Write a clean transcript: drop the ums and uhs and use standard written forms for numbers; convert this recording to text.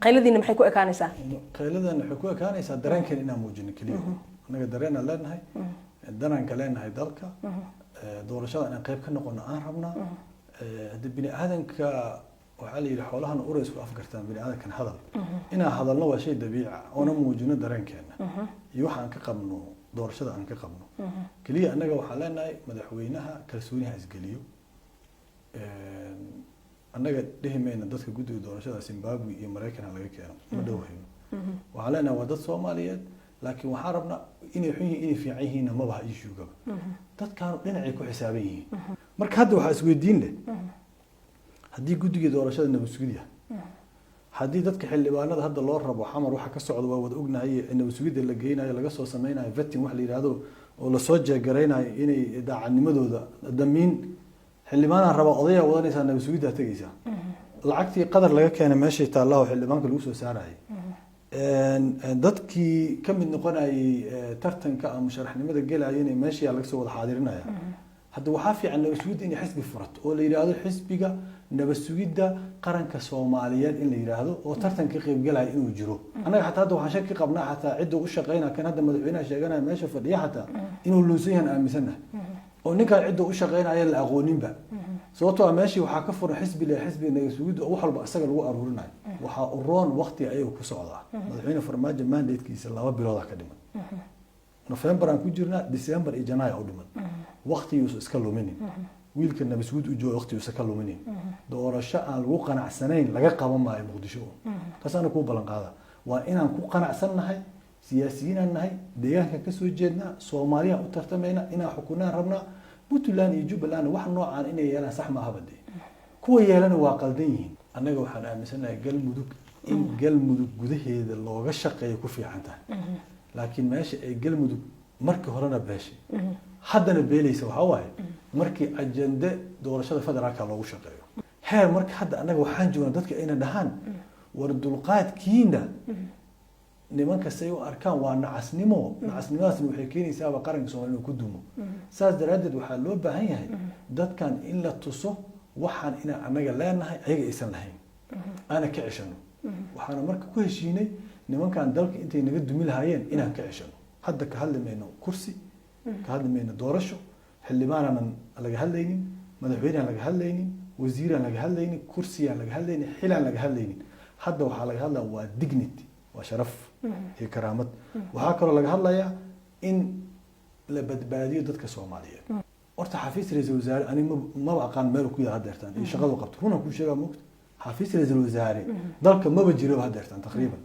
Qayladiina maxay ku ekaanaysaa? Qayladan waxay ku ekaanaysaa dareenkan inaan muujino keliya. Annaga dareenaan leenahay, danaan ka leenahay dalka. Doorashada inaan qayb ka noqono aan rabnaa. Hadda bini aadanka waxaa la yidhi xoolahan uray isku afgartaan, bini aadankan hadal. Inaan hadalno waa shay dabiici ah, oona muujino dareenkeena iyo waxa aan ka qabno doorashada aan ka qabno. Keliya annaga waxaan leenahay madaxweynaha kalsooniha isgeliyo. Annaga dhihi mayna dadka guddiga doorashada Zimbabwe iyo Maraykan ha laga keeno, ma dhowhayno. Waxaan leenahay waa dad Soomaaliyeed, laakiin waxaan rabnaa inay xun yihiin, inay fiican yihiinna maba issue-gaba. Dadkaanu dhinacay ku xisaaban yihiin. Marka hadda waxaa isweydiin leh, haddii guddiga doorashada nabad sugid yahay, haddii dadka xildhibaanada hadda loo rabo, Xamar waxa ka socda waa wada ognahay, nabad sugidda la geynayo, laga soo sameynayo vetting wax la yidhaahdo oo lasoo jeegaraynayo inay daacadnimadooda damiin. Xildhibaanaa raba, odayaa wadanaysaa, nabad sugiddaa tegaysaa, lacagtii Qadar laga keenay meeshay taallaho xildhibaanka lagu soo saarayay, dadkii ka mid noqonayay tartanka ama musharaxnimada gelayana meeshaa laga soo wada xaadirinaya. Hadda waxaa fiican nabad sugidda inay xisbi furato oo la yidhaahdo Xisbiga Nabad Sugidda Qaranka Soomaaliyeed in la yidhaahdo, oo tartan ka qaybgalaya inuu jiro. Annaga xataa hadda waxaan shaki qabnaa xataa cidda u shaqeynaya kan hadda madaxweynaha sheeganaya meesha fadhiya xataa inuu lunsan yahan aaminsanahay, oo ninkaan cidda u shaqeynaya la aqooninba, sababtoo ah meeshii waxaa ka furan xisbi le xisbiga nabad sugidda oo wax walba isaga lagu aruurinayo. Waxaa uroon waqti ayaga ku socdaa. Madaxweyne Farmaajo mandatekiisa 2 bilooda ka dhiman. November aan ku jirnaa, December iyo Janaayo u dhiman. Waqtiguusa iska luminin wiilka nabasugid u jooga, waqtiguusa ka luminin. Doorasho aan lagu qanacsanayn laga qaban maayo Muqdisho, taas ana kuu ballan qaada. Waa inaan ku qanacsannahay. Siyaasiyiinaan nahay, deegaankan kasoo jeednaa, Soomaaliyaan u tartamayna, inaan xukunaan rabnaa. Puntland iyo Jubbaland wax noocaan inay yeelaan sax maahaba dee, kuwa yeelana waa qaldan yihiin. Annaga waxaan aaminsanahay Galmudug in Galmudug gudaheeda looga shaqeeyo ku fiican tahay, laakiin meesha ay Galmudug markii horena beeshay, haddana beelaysa, waxaa waaye markii ajende doorashada federaalka loogu shaqeeyo heer. Marka hadda annaga waxaan joognaa dadka ayna dhahaan war dulqaadkiina nimanka say u arkaan waa nacasnimo. Nacasnimadaasna waxay keenaysaaba qaranka Soomaliya inuu ku dumo. Saas daraaddeed waxaa loo baahan yahay dadkan in la tuso waxaan inaan annaga leenahay, ayaga aysan lahayn, aana ka ceshano. Waxaana marka ku heshiinay nimankan dalka intay naga dumi lahaayeen inaan ka ceshano. Hadda ka hadli mayno kursi, ka hadli mayno doorasho, xildhibaanaanan laga hadlaynin, madaxweyneaan laga hadlaynin, wasiiraan laga hadlaynin, kursiyaan laga hadlaynin, xilaan laga hadlaynin. Hadda waxaa laga hadlaya waa dignity, waa sharaf iyo karaamad. Waxaa kaloo laga hadlayaa in la badbaadiyo dadka Soomaaliyeed. Horta xafiis ra-iisul wasaare ani maba aqaan meel ku yaal hadeertaan iyo shaqadu qabto. Runaan kuu sheegaa, moogta, xafiis ra-iisul wasaare dalka maba jiroba hadeertaan taqriiban.